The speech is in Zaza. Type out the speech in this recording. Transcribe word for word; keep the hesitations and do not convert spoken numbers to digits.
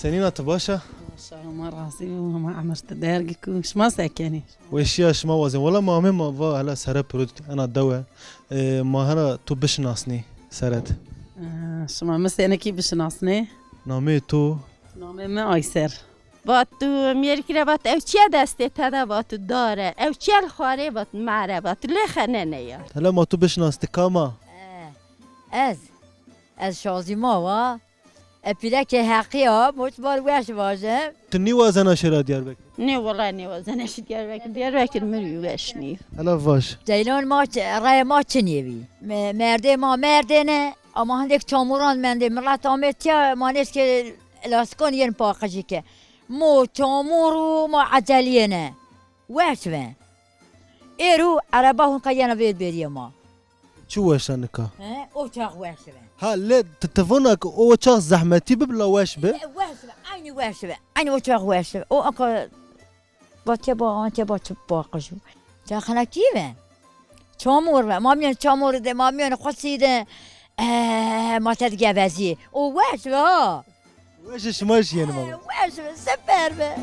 Senîn a, ti baş a? Baş a, Homa razî bo, Homa emir ti derg ku. Şima se kenî? Weşîya şima wazên. Wela ma amê ma va hela sere piro ena dewe. E, ma hera to bişinasnî seret. E, şima mi senekî bişinasnê? Nameyê to? Nameyê mi Ayser. Vat tu mêrikî ra vat ew çi ya destê te de, vat tu dare. Ew çi ya li xwarê, vat mere, vat tu lê xenene ya. Hela ma tu bişinasnî, ti kam a? E, ez, ez Şazîma wa. E, pîrekê Heqî ya, mutbar weş vaje. Ti nîwazena şêra Diyarbekir? Nê, wela nêwazena şî Diyarbekir. Diyarbekir mi rî weş nîyo. Hela vaj. Ceylan ma ç-, raya ma çinê bî. Me-, merdê ma merdêne, ama hindêk çamuran mendê. Milet amê tiya, ma nêşkê lastikan yên paqijî ke. Mo çamur û ma ecelîyêne. Weş ve. Êro ereba hunka yena vêr bêrîya ma. Çi weş a nika? He, o çax weş ve. Ha, lê ti, ti vona ke o çax zehmetî bib la weş bi? E, weş ve, eynî weş ve. Eynî o çax weş ve. O anka, vatê ba, vatê ba çi baqij o. Çaxina kî ve? Çamur ve. Ma mîyan çamur de, ma mîyan xusî de. E, ma te de gevezî. O weş ve ha. Weş şima şîyêne ma. E, weş ve, siper ve.